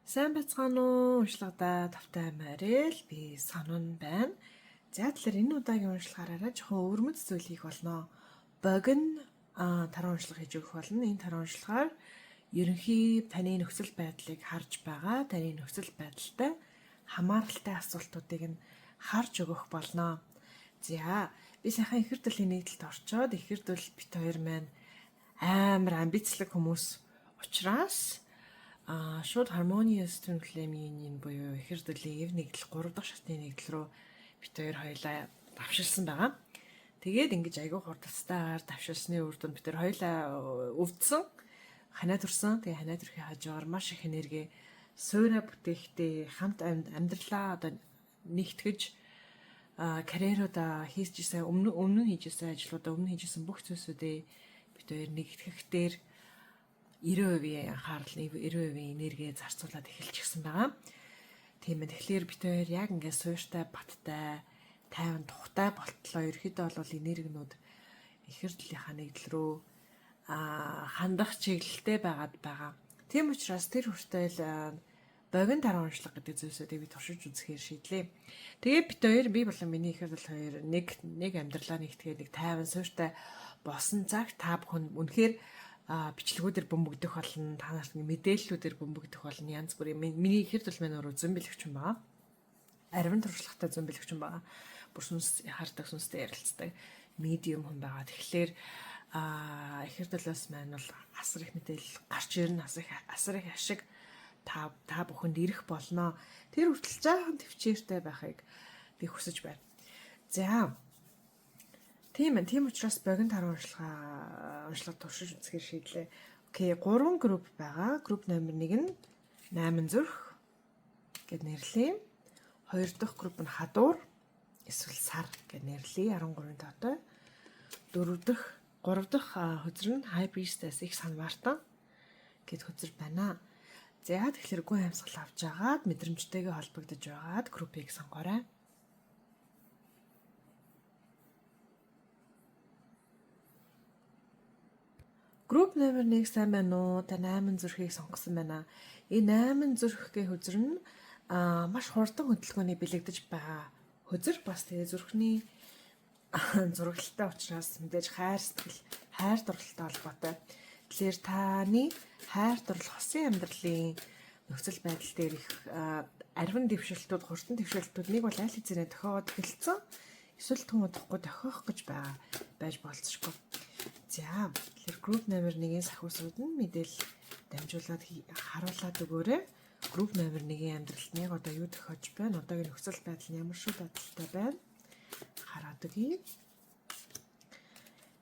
Сайн байцгаана уу? Уншлагадаа тавтай морил би Сонун байна. За, тэгэхээр энэ удаагийн уншлагаараа жоохон өвөрмөц зүйл хийх болно. Богино таран уншлага хийж өгөх болно. Энэ таран уншлагаар ерөнхий таны нөхцөл байдлыг харж байгаа, таны нөхцөл байдалтай хамааралтай асуултуудыг нь харж өгөх болно. За, би сайхан ихэр төлийн нэгдэлд орчоод ихэр төл бит хоёр маань амар амбицлаг хүмүүс учраас шууд harmonious twin flame union буюу ихэр төлийн эв нэгдэл 3 дахь шатны нэгдэл рүү бит хоёр хоёлаа давшилсан байгаа. Тэгээд ингэж айгүй хурдцтайгаар давшилсны үр дүнд бит хоёр хоёлаа өвдсөн, ханаа төрсөн. Тэгээ ханаа төрхийн хажуугаар маш их энерги суура бүтээхдээ хамт амьдралаа одоо нэгтгэж, карьеруудаа хийж исэн, өмнө өмнө нь хийж исэн ажлуудаа, өмнө хийж исэн бүх зүйлсүүдээ бит хоёр нэгтгэх дээр 90% анхаарал, 90% энерги зарцуулаад эхэлчихсэн байгаа. Тийм ээ. Тэгэхээр бит хоёр яг ингээд суурьтай, баттай, тайван тухтай болтлоо ерөөхдөө бол энергинүүд ихэр төлийнхаа нэгдэл рүү хандах чиглэлтэй байгаад байгаа. Тийм учраас тэр хүртэл богино таран уншлага гэдэг зүйлсүүдийг би туршиж үзэхээр шийдлээ. Тэгээ бит хоёр, би болон миний ихэр төл хоёр нэг нэг амьдралаа нэгтгээд нэг тайван суурьтай болсон цаг та бүхэн үнэхээр бичлэгүүдээр бөмбөгдөх болно, та нарт мэдээллүүдээр бөмбөгдөх болно. Янз бүрийн миний ихэр төл маань өөрөө зөн бэлэгч хүн байгаа. Аривын туршлагатай зөн бэлэгч хүн байгаа. Бүр сүнс хардаг, сүнстэй ярилцдаг medium хүн байгаа. Тэгэхээр ихэр төлөөс маань бол асар их мэдээлэл гарч ирнэ, асар их, асар их ашиг та та бүхэнд ирэх болно. Тэр хүртэл жаахан төвчээртэй байхыг би хүсэж байна. За. Тийм ээ. Тийм учраас богино таран уншлага туршиж үзэхээр шийдлээ. Okay, гурван групп байгаа. Групп номер 1 нь 8 зүрх гэд нэрлэе. Хоёр дахь групп нь хадуур эсвэл сар гэд нэрлэе, 13 тоотой. Дөрөв дэх, гурав дахь хөзөр нь High Priestess, их санваартан гэд хөзөр байна. За, тэгэхээр гүн амьсгал авч агаад мэдрэмжтэйгээ холбогдож байгаад группийг сонгоорой. Групп номер 1, сайн байна уу? Та 8 зүрхийг сонгосон байна. Энэ 8 зүрх гэх хөзөр нь маш хурдан хөдөлгөөний бэлэгдэж байгаа хөзөр, бас тэгээ зүрхний зураглалтай учраас мэдээж хайр сэтгэл, хайр дурлалтай холбоотой. Тэгэхээр таны хайр дурлал, хосын амьдралын нөхцөл байдал дээр их ариван дэвшилтүүд, хурдан дэвшилтүүд нэг бол аль хэзээ тохиогоод эхэлсэн. Эсвэл түн удахгүй тохиох гэж байгаа байж болцсохгүй. За, тэгэхээр групп номер 1-ийн сахиусууд нь мэдээлэл дамжуулаад харуулад өгөөрэй. Групп номер 1-ийн амьдралд яг одоо юу тохиож байна? Одоогийн нөхцөл байдал нь ямар шүү байдалтай байна? Хараад өгье.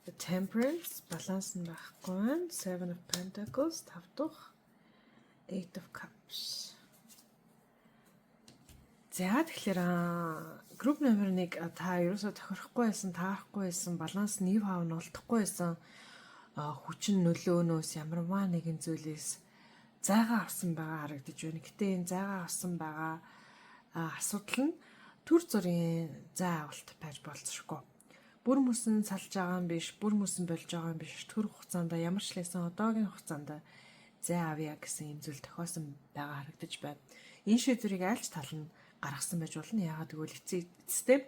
The Temperance, баланс нь байхгүй байна. Seven of Pentacles, тав дахь. Eight of Cups. За, тэгэхээр групп номер 1, та ерөөсөө тохирохгүй байсан, таарахгүй байсан, баланс нэв хав нь олдохгүй байсан хүчин нөлөөнөөс, ямарваа нэгэн зүйлээс зайгаа авсан байгаа харагдаж байна. Гэтэ энэ зайгаа авсан байгаа асуудал нь түр зуурын зай авалт байж болцсохгүй. Бүр мөсөн салж байгаа юм биш, бүр мөсөн болж байгаа юм биш. Түр хугацаанд, ямар ч лээсэн одоогийн хугацаанд зай авъя гэсэн юм зүйл тохиосон байгаа харагдаж байна. Энэ шийдвэрийг альч тал нь гаргасан байж болно. Яагаад гэвэл эцсийн эцэстээ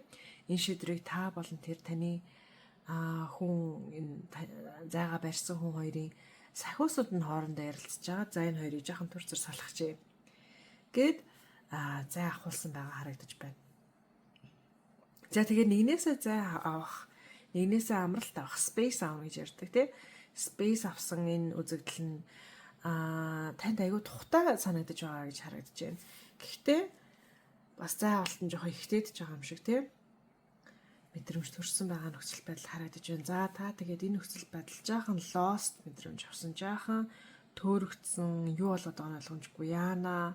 энэ шийдвэрийг та болон тэр таны хүн, энэ зайгаа барьсан хүн хоёрын сахиусууд нь хоорондоо ярилцж байгаа. За, энэ хоёрыг жаахан түр зуур салгачээ гээд зай авахулсан байгаа харагдаж байна. За, тэгээд нэгнээсээ зай авах, нэгнээсээ амралт авах, space авах гэж ярьдаг, тий. Space авсан энэ үзэгдэл нь танд айгүй тухтай санагдаж байгаа гэж харагдаж байна. Гэхдээ бас зай авалт нь жоохон ихтэйдэж байгаа юм шиг, тий, мэдрэмж төрсэн байгаа нөхцөл байдал харагдаж байна. За, та тэгээд энэ нөхцөл байдал жаахан lost мэдрэмж авсан, жаахан төөрөгдсөн, юу болоод байгааг нь ойлгомжгүй, яана,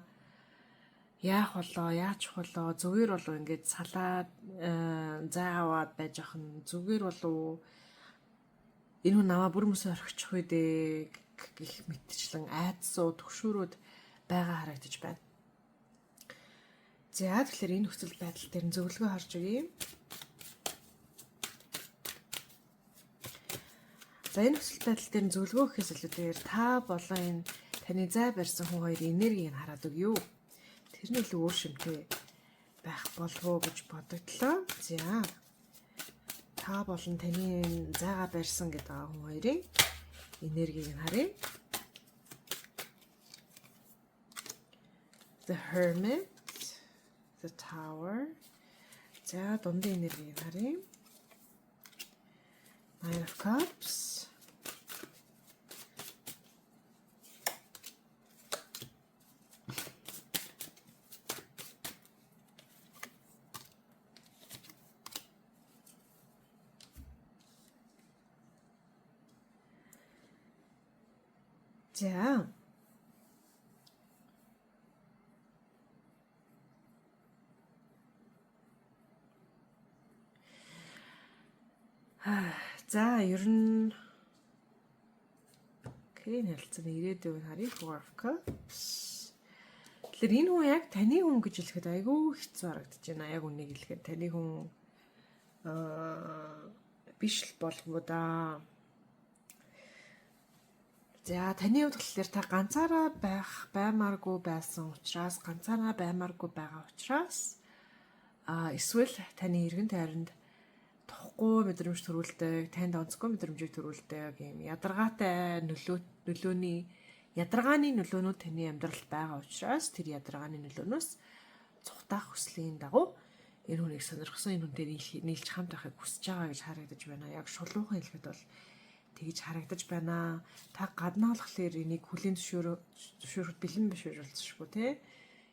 яах болоо, яачих болоо, зүгээр болов, ингээд салаад зай аваад байж ах нь зүгээр болов, энэ хүн намаа бүр мөсөө орхичих үү дээ гэх мэтчлэн айдсуу, төгшөөрүүд байгаа харагдаж байна. За, тэгэхээр энэ нөхцөл байдал дээр нь зөвлөгөө харж өгье. За, энэ нөхцөл байдал дээр нь зөвлөгөө гэхээс илүүтэйгээр та болон энэ Таны зай барьсан хүн хоёрын энергийг хараад өгье. Тэр нь илүү өөр шимтэй байх болов уу гэж бодогдлоо. За. Та болон таны зайгаа барьсан гэдэг хүн хоёрын энергийг нь харъя. The Hermit, The Tower. За, дундын энергийг харъя. Nine of Cups. За. За, ер нь okay, харилцааны ирээдүйг харъя. Four of Cups. Тэгэхээр энэ хүн яг таны хүн гэж хэлэхэд айгүй хэцүү харагдаж байна. Яг үнийг хэлэхэд таны хүн биш л болох уу да. За, таны хувьд болохоор та ганцаараа байх баймааргүй байсан учраас, ганцаараа баймааргүй байгаа учраас эсвэл таны эргэн тойронд тухгүй мэдрэмж төрүүлдэг, танд онцгой мэдрэмжийг төрүүлдэг юм ядаргаатай нөлөөний ядаргааны нөлөөнүүд таны амьдралд байгаа учраас тэр ядаргааны нөлөөнөөс цухтаах хүслийн дагуу энэ хүнийг сонирхсон, энэ хүнтэй нийлж хамт байхыг хүсэж байгаа гэж харагдаж байна. Яг шулуухан хэлэхэд бол тэгж харагдаж байна. Та гаднаа болохоор энийг хүлийн зөвшөөрөхөд бэлэн биш байж болцсошгүй те.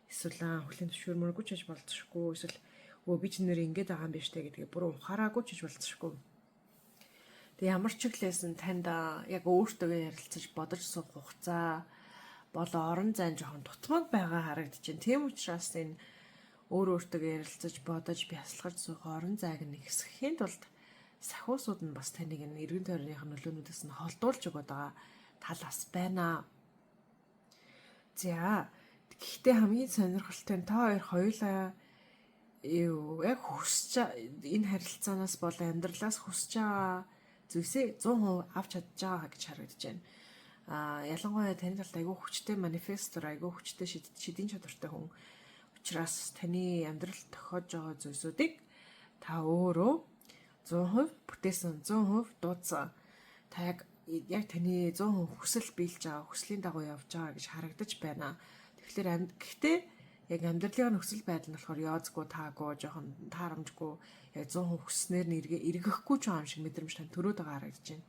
Эсвэл хүлийн зөвшөөрмөргүй ч гэж болцсошгүй. Эсвэл өө би ч нэр ингэж байгаа юм биш те гэдгээ бүрэн ухаараагүй ч гэж болцсошгүй. Тэг ямар ч чиглэлсэн танд яг өөртөө ярилцаж бодож суух хугацаа болоо орон зайн жоохон дутмаг байгаа харагдаж байна. Тийм учраас энэ өөр өөртөө ярилцаж бодож бясалгаж суух орон зайг нь ихсгэхийн тулд сахиусууд нь бас таныг энэ эргэн тойрных нөлөөнүүдээс нь холдуулж өгöd байгаа тал бас байна. За, гэхдээ хамгийн сонирхолтой нь та хоёр хоёулаа юу яг хүсэж энэ харилцаанаас болон амьдралаас хүсэж байгаа зүйлсээ 100% авч чадж байгаа гэж харагдаж байна. Ялангуяа таны талд айгүй хүчтэй manifestor, айгүй хүчтэй шидийн чадвартай хүн учраас таны амьдралд тохиож байгаа зүйлсүүдийг та өөрөө 100% бүтээсэн, 100% дуудсан. Та яг таны 100% хүсэл биелж байгаа, хүслийн дагуу явж байгаа гэж харагдаж байна. Тэгэхээр гэхдээ яг амьдралын нөхцөл байдал нь болохоор ёозгүй, таагүй, жоохон таарамжгүй, яг 100% хүснээр нь эргэхгүй ч юм шиг мэдрэмж тань төрөөд байгаа харагдаж байна.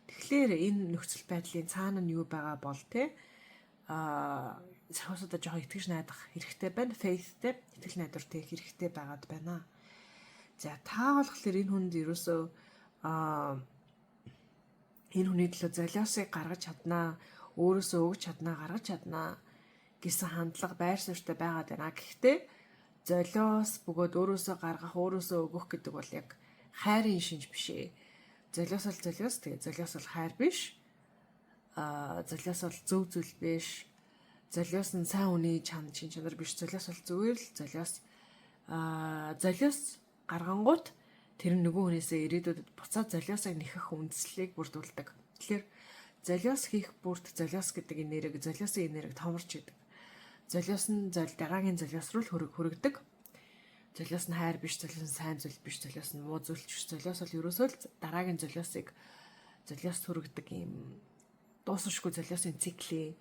Тэгэхээр энэ нөхцөл байдлын цаана нь юу байгаа бол те сахиусуудаа жоохон итгэж найдах хэрэгтэй байна. Faith-тэй итгэл найдвартай хэрэгтэй байгаад байна. За, та болохоор энэ хүнд ерөөсөө энэ хүний төлөө золиосыг гаргаж чаднаа, өөрөөсөө өгч чаднаа, гаргаж чаднаа гэсэн хандлага байр суурьтай байгаад байна. Гэхдээ золиос бөгөөд өөрөөсөө гаргах, өөрөөсөө өгөх гэдэг бол яг хайрын шинж биш ээ. Золиос бол золиос, тэгээ золиос бол хайр биш. Золиос бол зөв зүйл биш. Золиос нь сайн хүний чин чанар биш. Золиос бол зүгээр л золиос. Золиос гаргангуут тэр нь нөгөө хүнээсээ ирээдүйд буцаад золиосыг нэхэх үндслийг бүрдүүлдэг. Тэгэхээр золиос хийх бүрт золиос гэдэг энерги, золиосын энерги томорч идэг. Золиос нь дараагийн золиос руу л хөрөгдөг. Золиос нь хайр биш, золиос нь сайн зүйл биш, золиос нь муу зүйл биш. Золиос бол ерөөсөө л дараагийн золиосыг золиос хүргэдэг юм дуусшгүй золиосын циклийн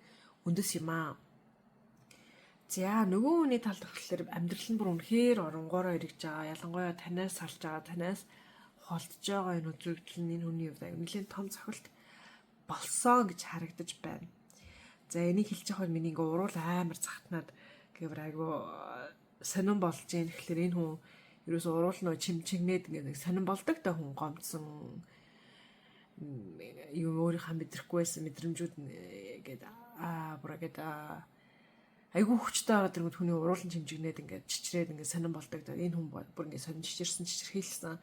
үндэс юм аа. За, нөгөө хүний талд болохоор амьдрал нь бүр үнэхээр оронгоороо эргэж байгаа. Ялангуяа танаас салж байгаа, танаас холдож байгаа энэ үзэгдэл нь энэ хүний хувьд нэлээд том цохилт болсон гэж харагдаж байна. За, энийг хэлж явахад миний ингээ уруул амар захтнаад гэвэр айгу сонирн болж гин. Тэгэхээр энэ хүн ерөөсөө уруул нөө чимчигнээд ингээ нэг сонирн болдог та хүн гомдсон юм өөрийнхөө мэдрэхгүй байсан мэдрэмжүүд гээд бүр гээд айгүй хүчтэй байгаа дэргүүд хүний уруулан чимжигнээд ингээд чичрээд ингээд сонирн болдог. Энэ хүн бүр ингээд сонин чичирсэн, чичирхийлсэн,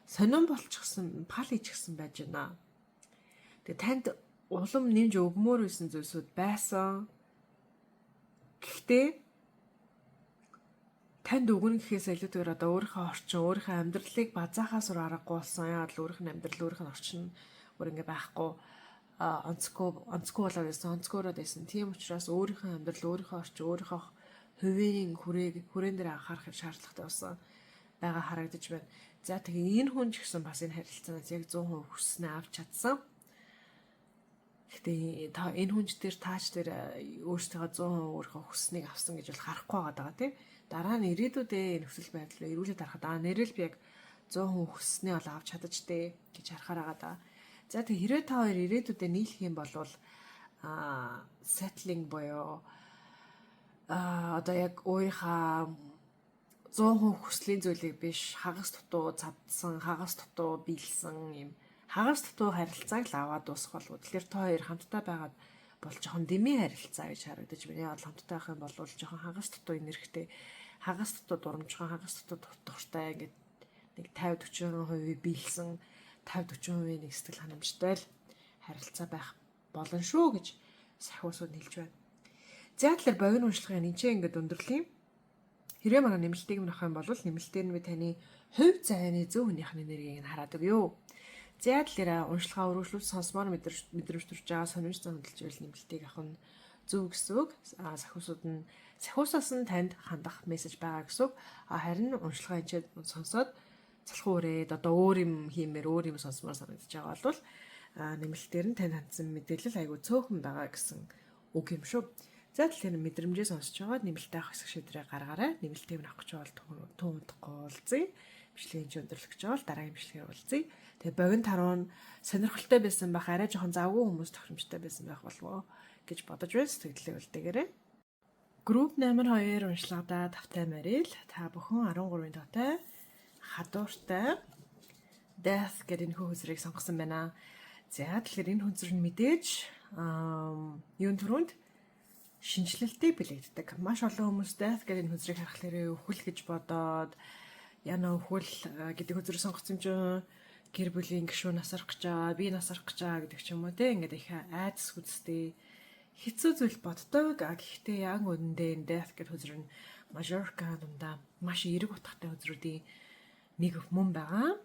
сонирн болчихсон, пал хийчихсэн байж байна. Тэгээ танд улам нэмж өгмөр байсан зүйлсүүд байсан. Гэхдээ танд өгнө гэхээс илүүтэйгээр одоо өөрийнхөө орчин, өөрийнхөө амьдралыг базаахаас өөр аргагүй болсон. Яагаад л өөрийнх нь амьдрал, өөрийнх нь орчин өөр ингээ байхгүй. онцгой онцгой болоод байсан, онцгойроод байсан. Тийм учраас өөрийнхөө амьдрал, өөрийнхөө орчин, өөрийнхөө хувийн хүрээн дээр анхаарах шаардлагатай болсон байгаа харагдаж байна. За, тэгээ энэ хүн ч гэсэн бас энэ харилцаанаас яг 100% хүсснээ авч чадсан. Гэхдээ та энэ хүн ч дээр таач дээр өөрсдийнхөө 100% өөрийнхөө хүсснийг авсан гэж бол харахгүй байгаа даа, тий. Дараа нь ирээдүйдээ нөхцөл байдал руу эргүүлээд харахад аа, нэрэл би яг 100% хүссэнээ бол авч чадаж дээ гэж харахаар байгаа даа. За, тэг хэрвээ та хоёр ирээдүйдээ нийлэх юм бол settling буюу одоо яг өөрийнхөө 100% хүслийн зүйлийг биш, хагас дутуу цавдсан, хагас дутуу биелсэн юм хагас дутуу харилцааг л аваад дуусах болов. Тэгэхээр та хоёр хамтдаа байгаад бол жоохон дэмий харилцаа гэж харагдаж байна. Яг хамтдаа байх юм бол жоохон хагас дутуу энергитэй, хагас дутуу дурамжхан, хагас дутуу дуртай, ингээд нэг 50 40% биелсэн, 50 40% нэг сэтгэл ханамжтай л харилцаа байх болно шүү гэж сахиусууд хэлж байна. За, тэгэхээр богино уншлагын энэ ч ингээд өндөрлөе. Хэрвээ манай нэмэлтийг нь авах юм бол нэмэлтээр нь би таны хувь заяаны зөв хүнийх нь энергийг нь хараад өгье. За, тэгэхээр уншлагаа өргөжлүүл сонсомоор мэдрэмж төрж байгаа, сонирч зан хөдөлж байвал нэмэлтийг авах нь зөв гэсэн үг. А сахиусууд нь сахиусаас нь танд хандах мессеж байгаа гэсэн үг. А харин уншлагаа энэ сонсоод залхуу үрээд одоо өөр юм хиймээр, өөр юм сонсомоор санагдаж байгаа бол нэмэлтээр нь танд хандсан мэдээлэл айгүй цөөхөн байгаа гэсэн үг юм шүү. За, тэгэхээр мэдрэмжээ сонсож байгаа нэмэлт авах хэсэг шийдвэрээ гаргаарай. Нэмэлтийг нь авах гэж бол түн удахгүй уулзъя. Бичлэгийн чи өндөрлөх гэж бол дараагийн бичлэгээр уулзъя. Тэгээ богино таруу нь сонирхолтой байсан байх, арай жоохон завгүй хүмүүс тохиромжтой байсан байх болов уу гэж бодож байна. Сэтгэлдээ үлдээгээрэй. Групп номер 2 уншлагадаа тавтай морил. Та бүхэн 13-ын тоотой хадууртай Death гэдэг энэ хөзрийг сонгосон байна. За, тэгэхээр энэ хөзөр нь мэдээж юун түрүүнд шинэчлэлтийг бэлэгддэг. Маш олон хүмүүс Death гэдэг энэ хөзрийг харахаар үхэл гэж бодоод, яна үхэл гэдэг хөзрийг сонгосон юм чинь гэр бүлийн гишүүн нас барах гэж байгаа, би нас барах гэж байгаа гэдэг ч юм уу, те, ингээд их айдас гүйцэстэй хэцүү зүйл боддог. А гэхдээ яг үнэндээ энэ Death гэдэг хөзөр нь Major Arcana дундаа маш эерэг утгатай хөзрүүдийн нэг мөн байгаа.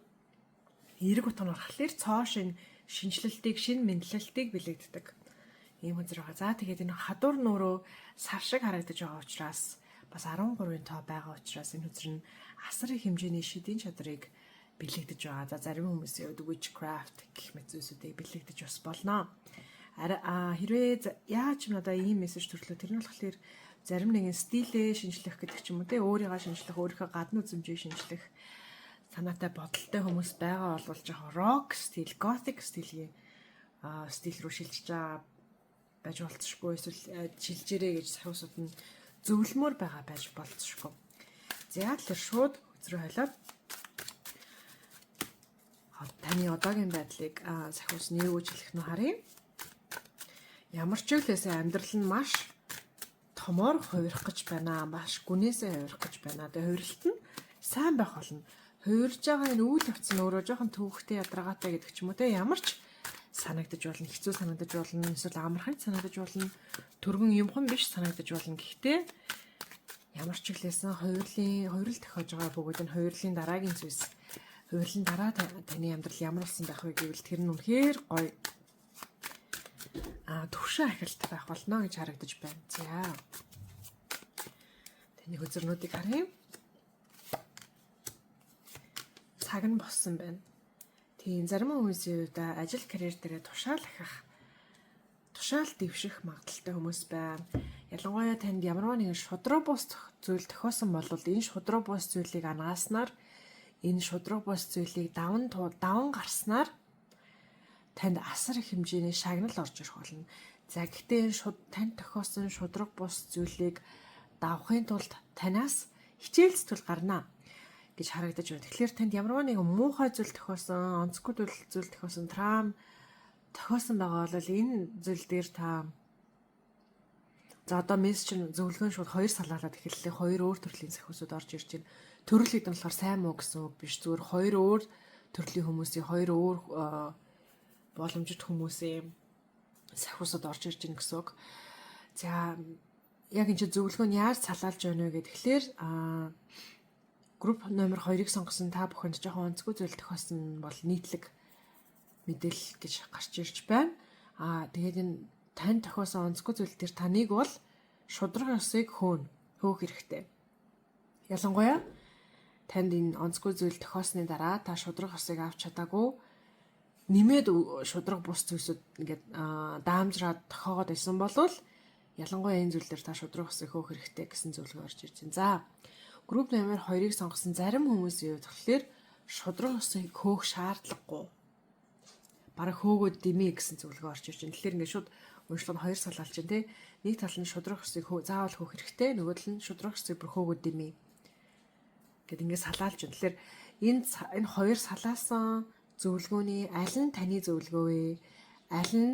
Эерэг утга нь болохоор цоо шинэ шинэчлэлтийг, шинэ мэдлэлтийг бэлэгддэг ийм хөзөр байгаа. За, тэгээд энэ хадуур нөрөө сар шиг харагдаж байгаа учраас, бас 13-ын тоо байгаа учраас энэ хөзөр нь асар их хэмжээний шидийн чадрыг бэлэгдэж байгаа. За, зарим хүмүүсийн хувьд witchcraft гэх мэт зүйлсүүдийг бэлэгдэж бас болно. А хэрвээ яаж ч надаа ийм мессеж төрлөө, тэр нь болохоор зарим нэгэн стилээ шинэчлэх гэдэг ч юм уу, те, өөрийгөө шинэчлэх, өөрийнхөө гадна үзмжийг шинэчлэх санаатай, бодолтой хүмүүс байгаа бол жоохон rock стил, gothic стилийн стил рүү шилжиж байгаа байж болцсошгүй, эсвэл шилжээрэй гэж сахиусууд нь зөвлөмөр байгаа байж болцсошгүй. За, тэгэхээр шууд хөзрөө хойлоод таны одоогийн байдлыг сахиус нь юу гэж хэлэх нь харъя. Ямар ч үлээсээ амьдрал нь маш томоор хувирах гэж байна. Маш гүнээсээ хувирах гэж байна. Тэгээ хувиралт нь сайн байх болно. Хувирж байгаа энэ үйл явц нь өөрөө жоохон төвөгтэй, ядаргаатай гэдэг ч юм уу, те, ямар ч санагдаж болно, хэцүү санагдаж болно, эсвэл амархан санагдаж болно, түргэн юмхан биш санагдаж болно. Гэхдээ ямар ч үлээсэн хувирлын хувирал тохиож байгаа бөгөөд энэ хувирлын дараагийн зүйлс, хувирлын дараа таны амьдрал ямар болсон байх вэ гэвэл тэр нь үнэхээр гоё төвшин ахилт байх болно гэж харагдаж байна. За. Таны хөзөрнүүдийг харъя. Цаг нь болсон байна. Тийм, зарим хүмүүсийн хувьд ажил карьер дээрээ тушаал ахих, тушаал дэвших магадлалтай хүмүүс байна. Ялангуяа танд ямарваа нэгэн шудраг бус зүйл тохиосон бол энэ шудраг бус зүйлийг анагаснаар, энэ шудраг бус зүйлийг даван гарснаар танд асар их хэмжээний шагнал орж ирэх болно. За, гэхдээ энэ танд тохиосон шудраг бус зүйлийг давахын тулд танаас хичээл зүтгэл гарнаа гэж харагдаж байна. Тэгэхээр танд ямарваа нэгэн муухай зүйл тохиосон, онцгүй зүйл тохиосон, травм тохиосон байгаа бол энэ зүйл дээр та. За, одоо мессеж чинь зөвлөгөөн шууд хоёр салаалаад эхэллээ. Хоёр өөр төрлийн сахиусууд орж ирж байна. Төрөл гэдэг нь болохоор сайн муу гэсэн үг биш. Зүгээр хоёр өөр төрлийн хүмүүсийн, хоёр өөр боломжит хүмүүсийн сахиусууд орж ирж байна гэсэн үг. За, яг энэ чинь зөвлөгөө нь яаж салаалж байна вэ гэхээр групп номер 2-ыг сонгосон та бүхэнд жоохон онцгой зүйл тохиосон бол нийтлэг мэдээлэл гэж гарч ирж байна. Тэгээд энэ тань тохиосон онцгүй зүйл дээр таныг бол шударга ёсыг хөөх хэрэгтэй. Ялангуяа танд энэ онцгүй зүйл тохиосны дараа та шударга ёсыг авч чадаагүй нэмээд шударга бус зүйлсүүд ингээд даамжраад тохиогоод байсан болвол ялангуяа энэ зүйл дээр та шударга ёсыг хөөх хэрэгтэй гэсэн зөвлөгөө орж ирж байна. За, групп номер 2-ыг сонгосон зарим хүмүүсийн хувьд болохоор шударга ёсыг хөөх шаардлагагүй. Бараг хөөгөөд дэмий гэсэн зөвлөгөө орж ирж байна. Тэгэхээр ингээд шууд уншлага нь хоёр салаалж байна те. Нэг тал нь шударга ёсыг заавал хөөх хэрэгтэй, нөгөө тал нь шударга ёсыг бүр хөөгөөд дэмий гэд ингээд салаалж байна. Тэгэхээр энэ хоёр салаасан зөвлөгөөний аль нь таны зөвлөгөө вэ? Аль нь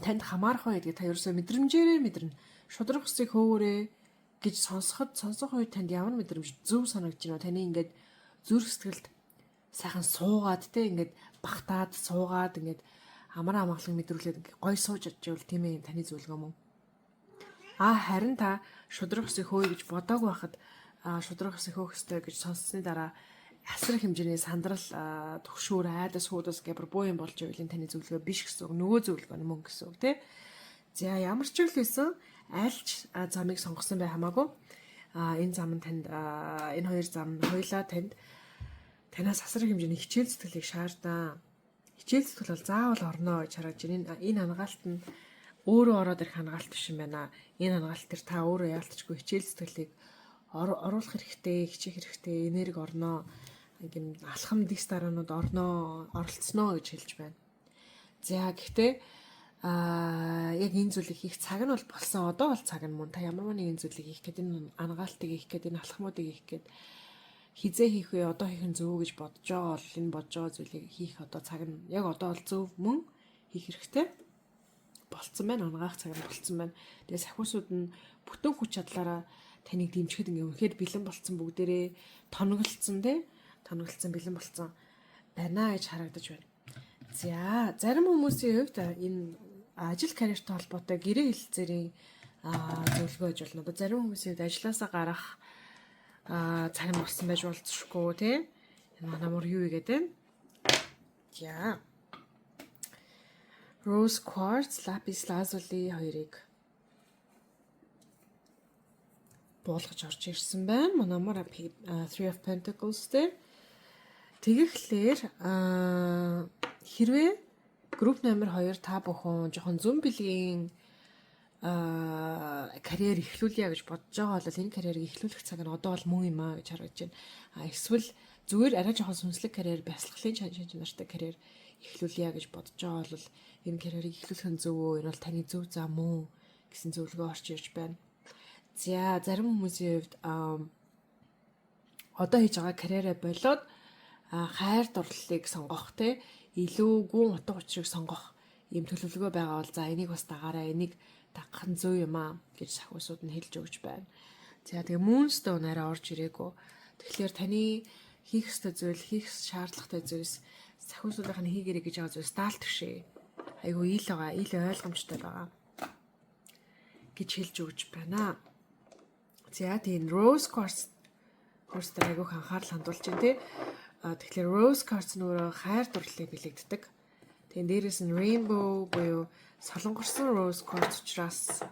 танд хамаарах вэ гэдгийг та ерөөсөө мэдрэмжээрээ мэдэрнэ. Шударга ёсыг хөөгөөрэй гэж сонсох үед танд ямар мэдрэмж зөв санагдаж байна вэ? Таны ингээд зүрх сэтгэлд сайхан суугаад те ингээд багтаад суугаад ингээд амар амгалан мэдрүүлээд ингээд гой сууж чадчихвал тийм ээ таны зөвлөгөө мөн. Харин та шударга ёсыг хөөе гэж бодоагүй байхад шударга ёсыг хөөх ёстой гэж сонссны дараа асар их хэмжээний сандрал, түгшүүр, айдас, хуудас гэх бүр буу юм болж байвал энэ таны зөвлөгөө биш гэсэн үг, нөгөө зөвлөгөө нь мөн гэсэн үг тий. За, ямар ч үйл байсан альч замыг сонгосон бай хамаагүй. Энэ зам нь танд, энэ хоёр зам нь хоёулаа танд танаас асар их хэмжээний хичээл зүтгэлийг шаардаа. Хичээл зүтгэл бол заавал орно гэж харагдаж байна. Энэ анагаалт нь өөрөө ороод ирэх анагаалт биш юм байна. Энэ анагаалт төр та өөрөө яалтчгүй хичээл зүтгэлийг оруулах хэрэгтэй, хичээх хэрэгтэй, энерги орноо, ингээм алхам дис дараанууд орноо, оролцсноо гэж хэлж байна. За, гэхдээ яг энэ зүйлийг хийх цаг нь бол болсон. Одоо бол цаг нь мөн. Та ямар нэгэн зүйлийг хийх гээд, энэ анагаалтыг хийх гээд, энэ алхмуудыг хийх гээд хэзээ хийх вэ? Одоо хийх нь зөв гэж бодож байгаа бол энэ бодож байгаа зүйлийг хийх одоо цаг нь яг одоо бол зөв мөн, хийх хэрэгтэй болцсон байна. Анагаах цаг нь болцсон байна. Тэгээ сахиусууд нь бүтэн хүч чадлаараа таныг дэмжихэд ингээ үнэхээр бэлэн болцсон, бүгдээрээ тоноглолцсон те, тоноглолцсон, бэлэн болцсон байна гэж харагдаж байна. За, зарим хүмүүсийн хувьд энэ ажил карьертай холбоотой гэрээ хэлэлцээрийн зөвлөгөө гэж болно. Одоо зарим хүмүүсийн хувьд ажлаасаа гарах цаг нь болсон байж болзошгүй тий. Энэ манай мөр юу игээд байна? За. Rose quartz, lapis lazuli хоёрыг буулгаж орж ирсэн байна. Манай Three of Pentacles дээр. Тэгэхлээр хэрвээ групп номер 2 та бүхэн жоохон зөн бэлгийн карьер эхлүүлье гэж бодож байгаа бол энэ карьерийг эхлүүлэх цаг нь одоо бол мөн юм а гэж харагдаж байна. Эсвэл зүгээр арай жоохон сүнслэг карьер, бясалгалын шинж чанартай карьер эхлүүлье гэж бодож байгаа бол энэ карьерийг эхлүүлэх нь зөв үү? Энэ бол таны зөв зам уу гэсэн зөвлөгөө орж ирж байна. За, зарим хүмүүсийн хувьд одоо хийж байгаа карьераа болоод хайр дурлалыг сонгох те, илүү гүн утга учирыг сонгох ийм төлөвлөгөө байгаа бол за, энийг бас дагаарай, энийг дагах нь зөв юм аа гэж сахиусууд нь хэлж өгч байна. За, тэгээ Moonstone арай орж ирээгүй. Тэгэхээр таны хийх ёстой зүйл, хийх шаардлагатай зүйлс, сахиусуудынх нь хийгэрэй гэж байгаа зүйлс даалт бишээ. Айгу ил байгаа, ил ойлгомжтой байгаа гэж хэлж өгч байна. За, тийм Rose Quartz quartz дээр айгүйх анхаарал хандуулж байна тий. Тэгэхээр Rose Quartz нь өөрөө хайр дурлалыг бэлэгддэг. Тэгээ дээрэс нь Rainbow буюу солонгорсон Rose Quartz учраас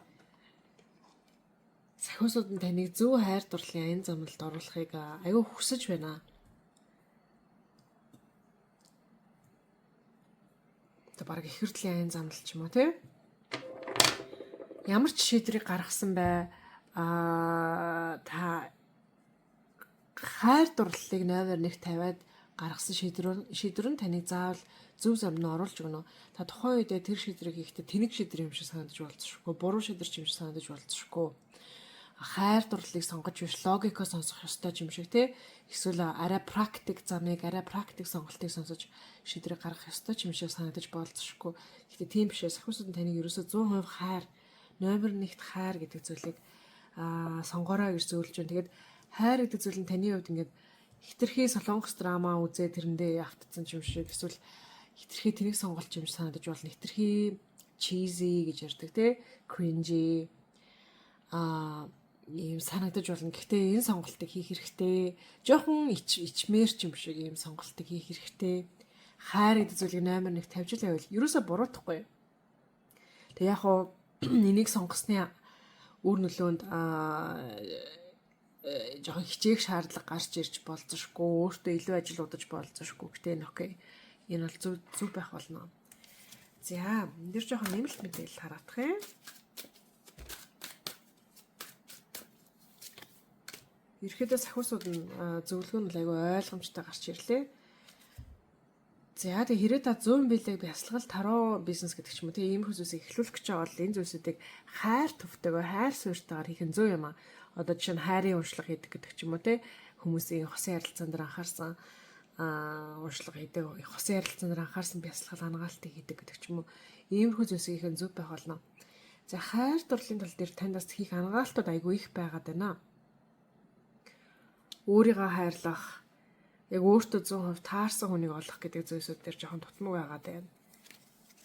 сахиусууд нь таныг зөв хайр дурлалын аян замналд оруулахыг айгүй хүсэж байна. Одоо баг их хүртлийн аян замнал ч юм уу тий. Ямар ч шийдвэрийг гаргасан бай та хайр дурлалыг номер 1 тавиад гаргасан шийдвэр нь таныг заавал зөв замд нь оруулж өгнө. Та тухайн үедээ тэр шийдвэрийг хийхдээ тэнэг шийдвэр юм шиг санагдаж болзошгүй, буруу шийдвэр юм шиг санагдаж болзошгүй. Хайр дурлалыг сонгож биш, логикоо сонсох ёстой юм шиг те. Эсвэл арай практик замыг, арай практик сонголтыг сонсож шийдвэрийг гаргах ёстой юм шиг санагдаж болзошгүй. Гэхдээ тийм биш ээ. Сахиусууд нь таныг ерөөсөө 100% хайр, номер 1-т хайр гэдэг зүйлийг сонгоорой гэж зөвлөж байна. Тэгээд хайр гэдэг зүйл нь таны хувьд ингээд хэтэрхий солонгос драма үзээ тэрэндээ автцсан юм шиг, эсвэл хэтэрхий тэнэг сонголт юм шиг санагдаж болно. Хэтэрхий cheesy гэж ярьдаг те, cringy ийм санагдаж болно. Гэхдээ энэ сонголтыг хийх хэрэгтэй. Жохон ичмээр ч юм шиг ийм сонголтыг хийх хэрэгтэй. Хайр гэдэг зүйлийг номер 1 тавьж л байвал ерөөсө буруутахгүй. Тэг яг хуу энийг сонгосны үр нөлөөнд жоохон хичээх шаардлага гарч ирж болзошгүй, өөртөө илүү ажил удаж болзошгүй. Гэтэ энэ okay. Энэ бол зөв зөв байх болно. За, энэ дэр жоохон нэмэлт мэдээлэл хараадах юм. Ерөнхийдөө сахиусууд нь зөвлөгөө нь айгүй ойлгомжтой гарч ирлээ. За, тэг хэрэг та 100 билег бясалгал таро бизнес гэдэг ч юм уу тийм иймэрхүү зүйлсийг эхлүүлэх гэж байгаа бол энэ зүйлсүүдийг хайр төвтэйгөө, хайр суурьтайгаар хийх нь зөв юм аа. Одоо жишээ нь хайрын уншлага хийдэг гэдэг ч юм уу те, хүмүүсийн хосын харилцаан дээр анхаарсан уншлага хийдэг, хосын харилцаан дээр анхаарсан бясалгал ангаалтыг хийдэг гэдэг ч юм уу. Иймэрхүү зүйлсийг хийх нь зөв байх болно. За, хайр дурлалын тал дээр танд бас хийх ангаалтууд айгүй их байгаад байна. Өөрийгөө хайрлах, яг өөртөө 100% таарсан хүнийг олох гэдэг зүйлсүүд дээр жоохон дутмаг байгаад байна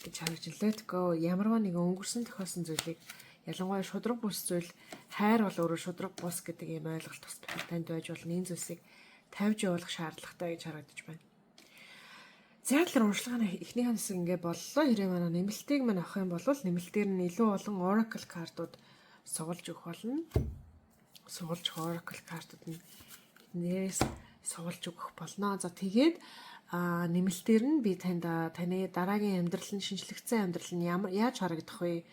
гэж харж. Let go, ямарваа нэгэн өнгөрсөн тохиолсон зүйлийг, ялангуяа шудраг бус зүйл, хайр бол өөрөө шудраг бус гэдэг ийм ойлголт бас танд байж болно. Энэ зүйлсийг тавьж явуулах шаардлагатай гэж харагдаж байна. За, тэгэхээр уншлагын эхнийх нь хэсэг ингээ боллоо. Хэрэг манай нэмэлтийг мань авах юм бол нэмэлтээр нь илүү олон oracle картууд сугалж өгөх болно. Сугалж өгөх oracle картууд нь эднээс сугалж өгөх болно. За, тэгээд нэмэлтээр нь би танд таны дараагийн амьдрал нь, шинжлэгдсэн амьдрал нь ямар яаж харагдах вэ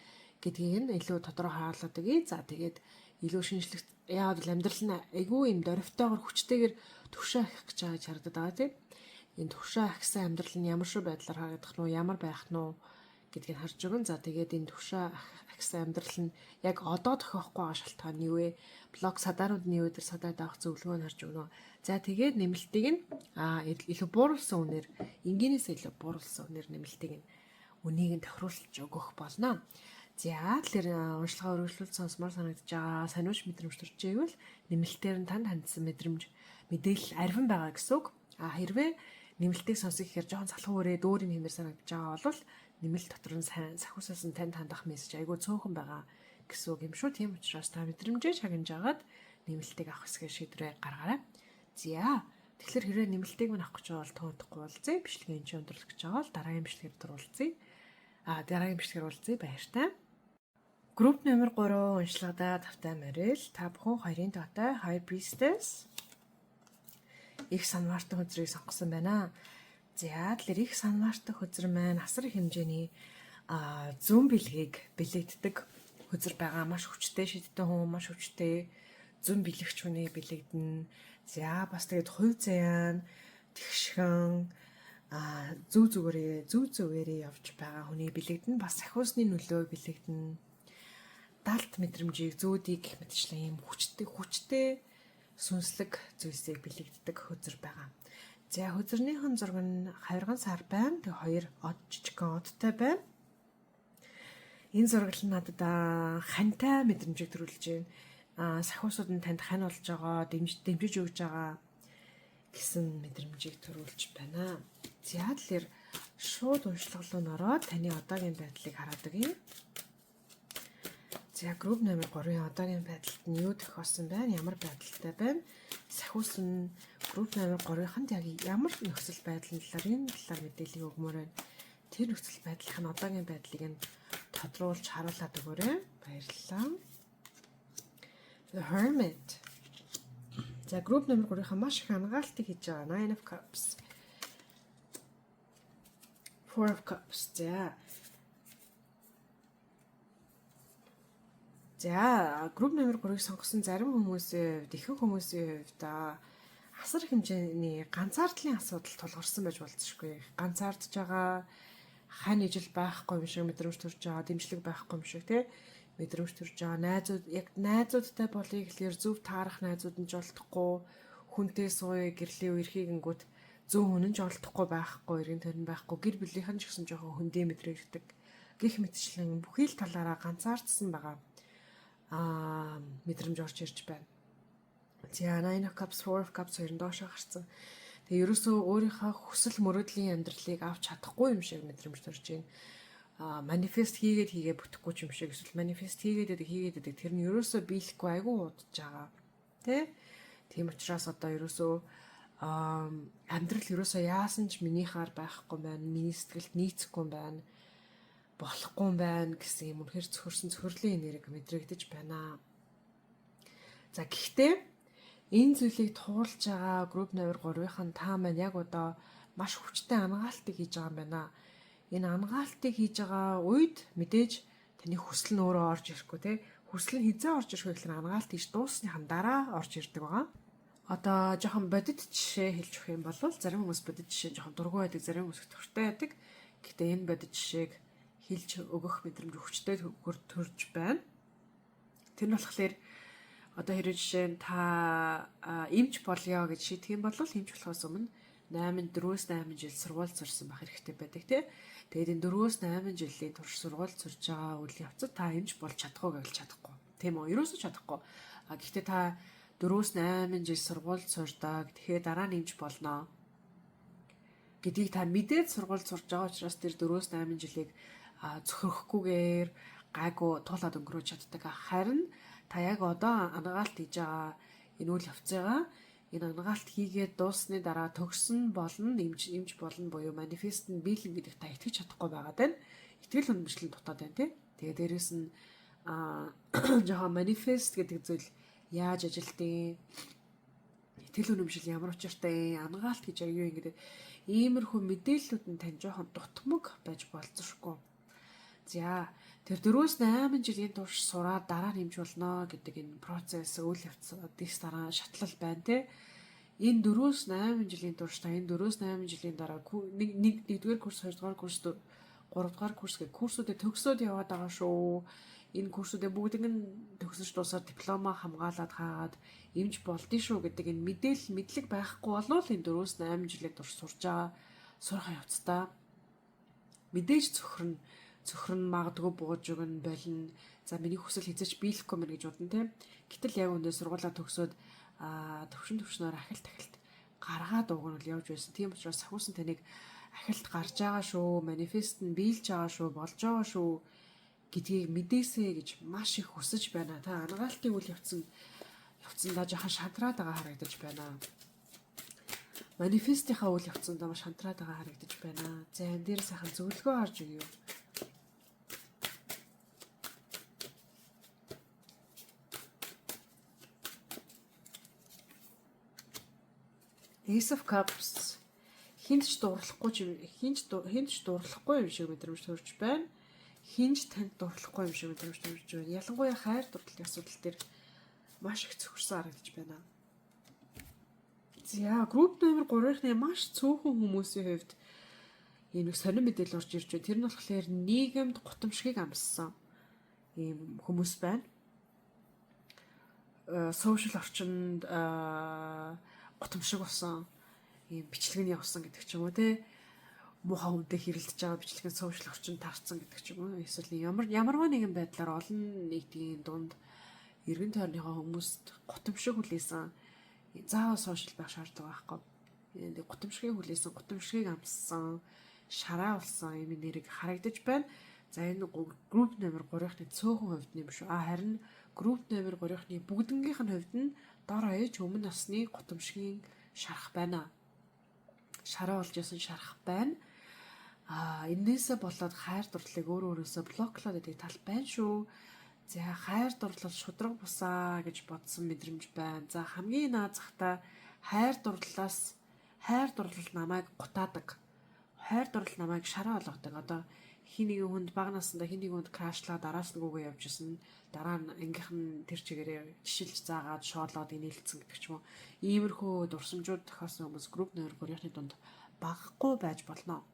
гэдгийг нь илүү тодорхой харуулдаг өгье. За, тэгээд илүү шинжлэх, яагаад бол амьдрал нь айгүй юм дөрвтойгоор, хүчтэйгээр төвшөө ахих гэж байгаа гэж харагдаад байгаа, тийм. Энэ төвшөө ахисан амьдрал нь ямар шиг байдлаар харагдах нь, ямар байх нь гэдгийг харж өгөн. За, тэгээд энэ төвшөө ахисан амьдрал нь яг одоо тохиохгүй байгаа шалтгаан нь юу вэ? Блок садаанууд нь юу вэ? Тэр садаад авах зөвлөгөө нь харж өгнө. За, тэгээд нэмэлтийг нь илүү бууруулсан үнээр, энгийнээс илүү бууруулсан үнээр нэмэлтийг нь, үнийг нь тохируулж өгөх болно. За, тэгэхээр уншлагаа өргөжлүүлж сонсомоор санагдаж байгаа сониуч мэдрэмж төрж байвал нэмэлтээр нь танд хандсан мэдрэмж, мэдээлэл арвин байгаа гэсэн үг. А хэрвээ нэмэлтийг сонсох гэхээр жоохон залхуу өрөөд өөр юм хэмээр санагдаж байгаа бол нэмэлт дотор нь сайн сахиусаас нь танд хандах мессеж айгүй цөөхөн байгаа гэсэн үг юм шүү. Тийм учраас та мэдрэмжээ чагнаж агаад нэмэлтийг авах хэсгээ шийдвэрээ гаргаарай. За, тэгэхээр хэрвээ нэмэлтийг мань авах гэж байгаа бол тоохгүй уулзъя. Бичлэгийн энэ өндөрлөх гэж байгаа бол дараагийн бичлэгээр уулзъя. Дараагийн бичлэгээр уулзъя. Баяртай. Групп номер 3, уншлагадаа тавтай морил. Та бүхэн хоёрын тоотой High Priestess, их санваартай хөзрийг сонгосон байна. За, тэгэхээр их санваартай хөзөр маань асар их хэмжээний зүүн бэлгийг бэлэгддэг хөзөр байгаа. Маш хүчтэй шидтэн хүн, маш хүчтэй зүүн бэлэгч хүний бэлэгдэнэ. За, бас тэгээд хувь заяан тэгшхэн зүв зүгээрээ, зүв зүгээрээ явж байгаа хүний бэлэгдэнэ. Бас сахиусны нөлөө бэлэгдэнэ. Далд мэдрэмжийг, зүүдийг гэх мэтчлэн ийм хүчтэй хүчтэй сүнслэг зүйлсийг бэлэгддэг хөзөр байгаа. За, хөзөрнийхэн зураг нь хавирган сар байна. Тэг хоёр од, жижигхэн одтой байна. Энэ зураглал нь надад хантай мэдрэмжийг төрүүлж байна. Сахиусууд нь танд хань болж байгаа, дэмжиж өгж байгаа гэсэн мэдрэмжийг төрүүлж байна. За, тэгэхээр шууд уншлага руу н ороод таны одоогийн байдлыг хараад өгье. За, групп номер 3-ын одоогийн байдалд нь юу тохиолсон байна? Ямар байдалтай байна? Сахиус нь групп номер 3-ынханд яг ямар нөхцөл байдлын талаар, энэ талаар мэдээллийг өгмөр байна. Тэр нөхцөл байдлын нь одоогийн байдлыг нь тодруулж харуулад өгөөрэй. Баярлалаа. The Hermit. За, групп номер 3-ынхаа маш их ангаалтыг хийж байгаа. Nine of Cups. Four of Cups. За. За, групп номер 3-ыг сонгосон зарим хүмүүсийн хувьд, ихэнх хүмүүсийн хувьд асар хэмжээний ганцаардлын асуудал тулгарсан байж болзошгүй. Ганцаардж байгаа, хань ижил байхгүй юм шиг мэдрэмж төрж байгаа, дэмжлэг байхгүй юм шиг тий мэдрэмж төрж байгаа. Найзууд, яг найзуудтай болъё гэхлээр зөв таарах найзууд нь ч олдохгүй, хүнтэй сууя, гэрлийн үерхийг ингүүт зөв хүн нь ч олдохгүй байхгүй, эргэн тойрон байхгүй, гэр бүлийнхэн ч гэсэн жоохон хөндөө мэдрэгддэг. Гэх мэтчлэн бүхий л талаараа ганцаардсан байгаа мэдрэмж орж ирж байна. За, Nine of Cups, Four of Cups хоёр нь доошоо гарсан. Тэгээ ерөөсөө өөрийнхөө хүсэл мөрөөдлийн амьдралыг авч чадахгүй юм шиг мэдрэмж төрж байна. Манифест хийгээд хийгээ бүтэхгүй ч юм шиг, эсвэл манифест хийгээд байдаг, хийгээд байдаг, тэр нь ерөөсөө биелэхгүй, айгүй удаж байгаа. Тэ? Тийм учраас одоо ерөөсөө Амьдрал ерөөсөө яасан ч минийхаар байхгүй байна. Миний сэтгэлд нийцэхгүй байна. Болохгүй байна гэсэн юм үнэхээр цөхөрсөн цөхөрлийн энерги мэдрэгдэж байна. За, гэхдээ энэ зүйлийг туулж байгаа group номер 3-ын та маань яг одоо маш хүчтэй анагаалтыг хийж байгаа юм байна. Энэ анагаалтыг хийж байгаа үед мэдээж таны хүсэл нь өөрөө орж ирэхгүй, те. Хүсэл нь хэзээ орж ирэх вэ гэхээр анагаалт хийж дууссныхан дараа орж ирдэг байгаа. Одоо жоохон бодит жишээ хэлж өгөх юм бол зарим хүмүүс бодит жишээ жоохон дургүй байдаг, зарим хүмүүс дуртай байдаг. Гэхдээ энэ бодит жишээг хэлж өгөх мэдрэмж хүчтэй төрж байна. Тэр нь болохоор одоо хэрэг жишээ нь та эмч болъё гэж шийдэх юм бол эмч болохоос өмнө 8 4-өөс 8 жил сургууль сурсан байх хэрэгтэй байдаг, тий. Тэгээд энэ 4-өөс 8 жилийн турш сургууль сурж байгаа үйл явцад та эмч болж чадах уу гэвэл чадахгүй. Тийм үү? Ерөөсөө чадахгүй. А гэхдээ та 4-өөс 8 жил сургууль сурдаг. Тэгэхээр дараа нь эмч болно гэдгийг та мэдээд сургууль сурж байгаа учраас тэр 4-өөс 8 жилийг цөхрөхгүйгээр гайгүй туулаад өнгөрөөж чаддаг. Харин та яг одоо анагаалт хийж байгаа энэ үйл явцыгаа энэ анагаалт хийгээд дууссаны дараа төгсөн болно, эмч болно буюу manifest нь биелэн гэдэг та итгэж чадахгүй байгаа даа. Итгэл үнэмшил дутаад байна, тий. Тэгээ дээрэс нь жоохон manifest гэдэг зүйл яаж ажилтیں۔ Итгэл үнэмшил ямар учиртай, анагаалт гэж юу юм гэдэг иймэрхүү мэдээллүүд нь тань жоохон дутмаг байж болзошгүй. За, тэр 4-өөс 8 жилийн турш сураад дараа нь эмч болно гэдэг энэ процесс, үйл явц дис дараа шатлал байна, те. Энэ 4-өөс 8 жилийн турш та энэ 4-өөс 8 жилийн дараа нэг нэгдүгээр курс, хоёрдугаар курс, гуравдугаар курс гэх курсүүдээ төгсөөд яваад байгаа шүү. Энэ курсүүдээ бүгдийг нь төгсөж дуусаад дипломоо хамгаалаад хаагаад эмч болдсон шүү гэдэг энэ мэдээлэл, мэдлэг байхгүй болвол энэ 4-өөс 8 жилийн турш сурж байгаа сурах явцдаа мэдээж цөхрөн цөхрөн, магадгүй бууж өгнө, болно. За, миний хүсэл хэзээ ч биелэхгүй мэн гэж бодно, тийм. Гэтэл яг үндэ сургуулаа төгсөөд төвшин төвшнөөр ахилт ахилт гаргаад уг нь бол явж байсан. Тийм учраас сахиусан таныг ахилт гарч байгаа шүү, manifest нь биелж байгаа шүү, болж байгаа шүү гэдгийг мэдээсэй гэж маш их хүсэж байна. Та анагаалтын үйл явцандаа жоохон шантраад байгаа харагдаж байна. Manifest ийнхаа үйл явцандаа маш шантраад байгаа харагдаж байна. За, энэ дээр сайхан зөвлөгөө харж өгье. Ace of Cups. Хэнд ч дурлахгүй хэнд ч дурлахгүй юм шиг мэдрэмж төрж байна. Хэн ч танд дурлахгүй юм шиг мэдрэмж төрж байна. Ялангуяа хайр дурлалын асуудал дээр маш их цөхөрсөн харагдаж байна. За, group номер 3-ны маш цөөхөн хүмүүсийн хувьд ийм нэг сонин мэдээлэл орж ирж байна. Тэр нь болохоор нийгэмд гутамшгийг амссан ийм хүмүүс байна. Social орчинд гутамшиг болсон ийм бичлэг нь явсан гэдэг ч юм уу, те, муухай хүнтэй хэрэлдэж байгаа бичлэг нь social орчинд тарцсан гэдэг ч юм уу, эсвэл ямар ямарваа нэгэн байдлаар олон нийтийн дунд эргэн тойрныхоо хүмүүст гутамшиг хүлээсэн, заавал social байх шаардлага байхгүй. Гутамшигыг хүлээсэн, гутамшигыг амссан, шараа болсон юм нэрэг харагдаж байна. За, энэ group номер 3-ны цөөхөн хувьд нь юм шүү. А харин group номер 3-ны бүгднгийнх нь хувьд нь дор хаяж өмнө насны гутамшигын шарах байна. Шараа болж исэн шарах байна. А энээсээ болоод хайр дурлалыг өөр өөрөөсөө block лоод байдаг тал байна шүү. За, хайр дурлал шудраг бусаа гэж бодсон мэдрэмж байна. За, хамгийн наазахта хайр дурлалаас хайр дурлал намайг гутаадаг. Хайр дурлал намайг шараа болгодог. Одоо хэн нэгэн хүнд бага насндаа хэн нэгэн хүнд crush лаа, дараас нь гүгээ явж исэн. Дараа нь ангийнх нь тэр чигээрээ жишилж заагаад шоолоод инээлцсэн гэдэг ч юм уу. Иймэрхүү дурсамжууд тохиолсон хүмүүс group номер 3-ны дунд багахгүй байж болно.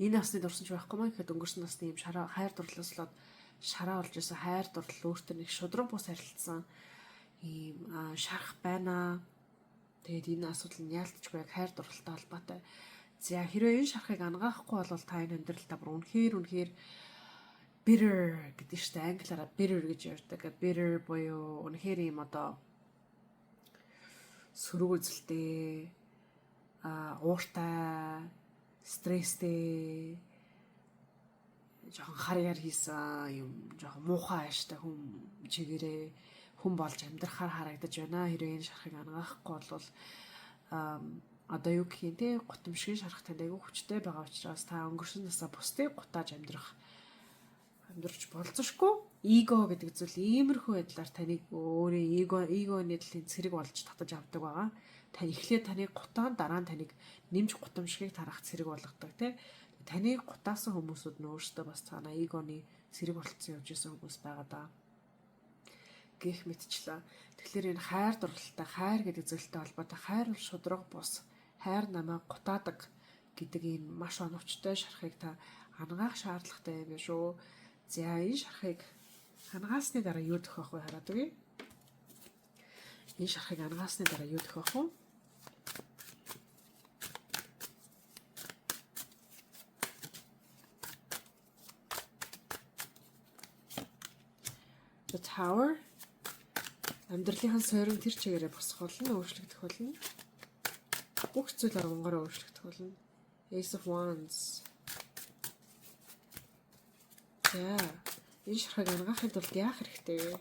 Энэ насны дурсамж байхгүй маа гэхэд өнгөрсөн насны юм шараа, хайр дурлалаас болоод шараа болж исэн, хайр дурлал өөртөө нэг шудраг бус харилцсан ийм шарах байна. Тэгээд энэ асуудал нь яалтчгүй яг хайр дурлалтай холбоотой. За, хэрвээ энэ шарахыг анагаахгүй бол та энэ амьдралдаа бүр үнэхээр үнэхээр bitter гэдэг чинь дээ, англиараа bitter гэж ярьдаг. Bitter буюу үнэхээр ийм одоо сөрөг үзэлтэй, ууртай, стресстэй, жоохон хар яар хийсэн юм, жоохон муухай ааштай хүн чигээрээ хүн болж амьдрахаар харагдаж байна. Хэрвээ энэ шарахыг анагаахгүй бол одоо юу гэх юм те, гутамшигын шарах танд айгүй хүчтэй байгаа учраас та өнгөрсөн насаа бусдыг гутааж амьдрах болзошгүй. Эго гэдэг зүйл иймэрхүү байдлаар таныг өөрийн эгоны талын цэрэг болж татаж авдаг байгаа. Тань эхлээд таныг гутаан, дараа нь таныг нэмж гутамшигыг тарах цэрэг болгодог тий. Таныг гутаасан хүмүүсүүд нь өөрсдөө бас цаанаа эгоны цэрэг болцсон явж исэн хүмүүс байгаа даа гэх мэтчлээ. Тэгэхээр энэ хайр дурлалтай, хайр гэдэг зүйлтэй холбоотой, хайр бол шудраг бус, хайр намайг гутаадаг гэдэг ийм маш оновчтой шарахыг та ангаах шаардлагатай юм шүү. За, энэ шарахыг ангаасны дараа юу тохиох вэ, хараад өгье. Энэ шарахыг ангаасны дараа юу тохиох вэ? The Tower. Амьдралынхаа суурин тэр чигээрээ босох болно, өөрчлөгдөх болно. Бүх зүйл оронгороо өөрчлөгдөх болно. Ace of Wands. За, энэ шарахыг ангаахын тулд яах хэрэгтэй вэ?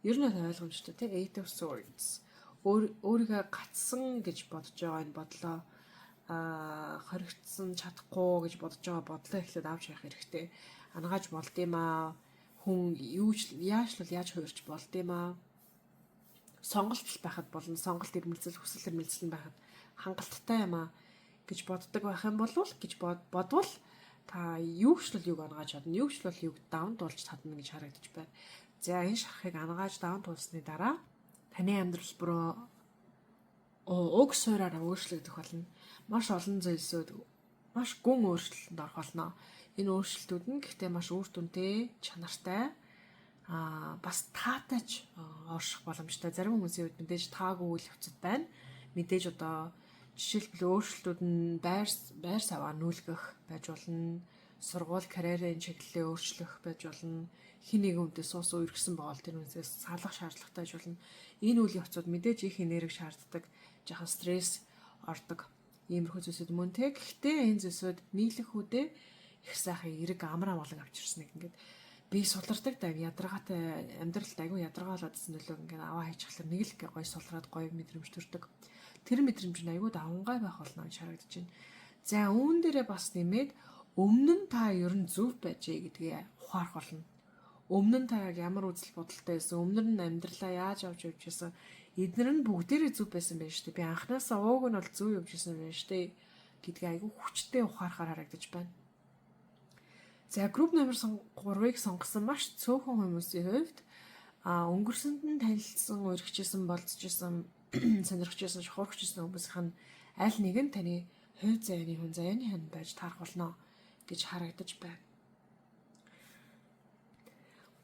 Ер нь ойлгомжтой тий, Eight of Swords. Өөрийгөө гацсан гэж бодож байгаа энэ бодлоо, хоригдсан, чадахгүй гэж бодож байгаа бодлоо эхлээд авч явах хэрэгтэй. Ангааж болд юм аа. Хүн юу ч яаж л яаж хувирч болд юм аа. Сонголт байхад болно. Сонголт, эрмэлзэл, хүсэл эрмэлзэл нь байхад хангалттай юм аа гэж боддог байх юм бол, гэж бодвол та юу ч л юг ангааж чадна. Юу ч л юг даван туулж чадна гэж харагдаж байна. За, энэ шарахыг ангааж даван туулсны дараа таны амьдрал бүрөө уг суураараа өөрчлөгдөх болно. Маш олон зүйлсүүд маш гүн өөрчлөлтөнд орох болно. Энэ өөрчлөлтүүд нь гэхдээ маш үр дүнтэй, чанартай, бас таатайч орших боломжтой. Зарим хүмүүсийн хувьд мэдээж таагүй үйл явцад байна. Мэдээж одоо жишээлбэл өөрчлөлтүүд нь байр саваа нүүлгэх байж болно. Сургууль, карьерийн чиглэлээ өөрчлөх байж болно. Хэн нэгэн хүнтэй суусан, үерхсэн байгаа бол тэр хүнээс салах шаардлагатай байж болно. Энэ үйл явцууд мэдээж их энерги шаарддаг, жаахан стресс ордог иймэрхүү зүйлсүүд мөн те. Гэхдээ энэ зүйлсүүд нийлэх үедээ их сайхан эрэг амар амгалан авчирсныг ингээд би сулардаг даа, ядаргаатай амьдралд айгүй ядаргаа болоодсэн нөлөөг ингээд аваа хийчихлээр нэг л ингээ гоё сулраад гоё мэдрэмж төрдөг. Тэр мэдрэмж нь айгүй давамгай байх болно гэж харагдаж байна. За, үүн дээрээ бас нэмээд өмнө нь та ер нь зөв байжээ гэдгээ ухаарах болно. Өмнө нь та яг ямар үзэл бодолтой байсан, өмнө нь амьдралаа яаж авч явж байсан, эднэр нь бүгдээрээ зөв байсан байх шүү дээ. Би анхнаасаа ууг нь бол зөв явж исэн байх шүү дээ гэдгээ айгүй хүчтэй ухаарахаар харагдаж байна. За, групп номер 3-ыг сонгосон маш цөөхөн хүмүүсийн хувьд өнгөрсөнд нь танилцсан, үерхчихсэн, болзож исэн, сонирхож исэн, шохорхож исэн хүмүүсийнх нь аль нэг нь таны хувь заяаны хүн, заяаны хан байж таарах болно гэж харагдаж байна.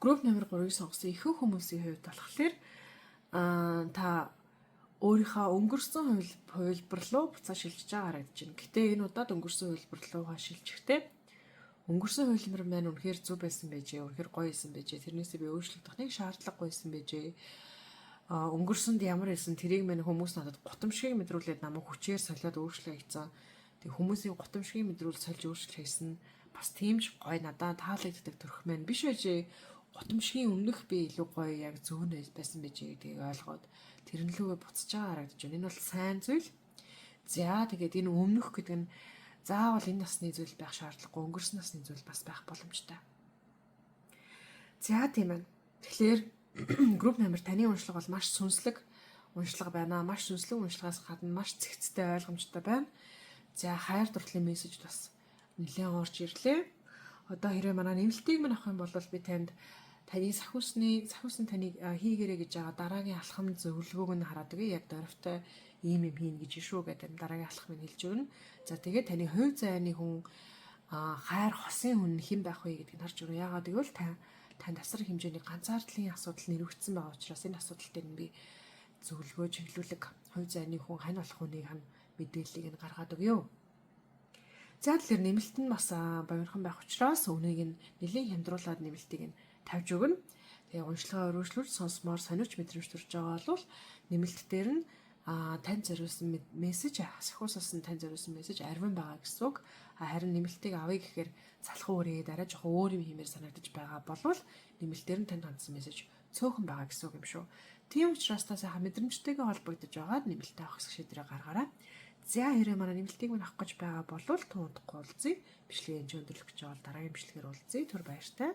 Групп номер 3-ыг сонгосон ихэнх хүмүүсийн хувьд болохоор та өөрийнхөө өнгөрсөн хувилбар руу буцаа шилжиж байгаа харагдаж байна. Гэтэ энэ удаад өнгөрсөн хувилбар руугаа шилжихдээ өнгөрсөн хувилбар маань үнэхээр зөв байсан байжээ, үнэхээр гоё байсан байжээ. Тэрнээсээ би өөрчлөгдөх нэг шаардлагагүй байсан байжээ. Өнгөрсөнд ямар байсан тэрийг мань хүмүүс надад гутамшгийг мэдрүүлээд намайг хүчээр солиод өөрчлөө хийсэн. Тэг хүмүүсийн гутамшгийг мэдрүүл сольж өөрчлөх хийсэн бас тийм ч гоё надад таалагддаг төрх маань биш байжээ. Гутамшгийн өмнөх би илүү гоё, яг зөв нь байсан байжээ гэдгийг ойлгоод тэрэн лүүгээ буцаж байгаа харагдаж байна. Энэ бол сайн зүйл. За, тэгээд энэ өмнөх гэдэг нь заавал энэ насны зүйл байх шаардлагагүй, өнгөрсөн насны зүйл бас байх боломжтой. За, тийм байна. Тэгэхээр групп номер таны уншлага бол маш сүнслэг уншлага байна. Маш сүнслэг уншлагаас гадна маш цэгцтэй, ойлгомжтой байна. За, хайр дурлалын мессеж бас нэлээд орж ирлээ. Одоо хэрвээ манай нэмэлтийг минь авах юм бол би танд таны сахиус нь таныг хийгэрэй гэж байгаа дараагийн алхам, зөвлөгөөг нь хараад өгье. Яг дөрвтэй ийм юм хийнэ гэж шүү гэдэг дараагийн алхмыг хэлж өгнө. За, тэгээд таны хувь заяаны хүн, хайр хосын хүн хэн байх вэ гэдгийг харж өгнө. Яагаад гэвэл та танд асар хэмжээний ганцаардлын асуудал нэрвэгдсэн байгаа учраас энэ асуудал дээр нь би зөвлөгөө, чиглүүлэг, хувь заяаны хүн хань болох хүнийг хань мэдээллийг нь гаргаад өгье. За, тэгэхээр нэмэлт нь бас богинохон байх учраас үүнийг нь нэлээн хямдруулаад нэмэлтийг нь тавьж өгнө. Тэгээ уншлагаа өргөжлүүлж сонсомоор сониуч мэдрэмж төрж байгаа бол нэмэлт дээр нь танд зориулсан мессеж, сахиусаас нь танд зориулсан мессеж арвин байгаа гэсэн үг. Харин нэмэлтийг авъя гэхээр залхуу үрээд арай жоохон өөр юм хиймээр санагдаж байгаа болвол нэмэлтээр нь танд хандсан мессеж цөөхөн байгаа гэсэн үг юм шүү. Тийм учраас та сайхан мэдрэмжтэйгээ холбогдож байгаад нэмэлт авах хэсэг шийдвэрээ гаргаарай. За, хэрэг манай нэмэлтийг минь авах гэж байгаа болвол тун удахгүй уулзъя. Бичлэгээ энэ өндөрлөх гэж бол дараагийн бичлэгээр уулзъя. Түр баяртай.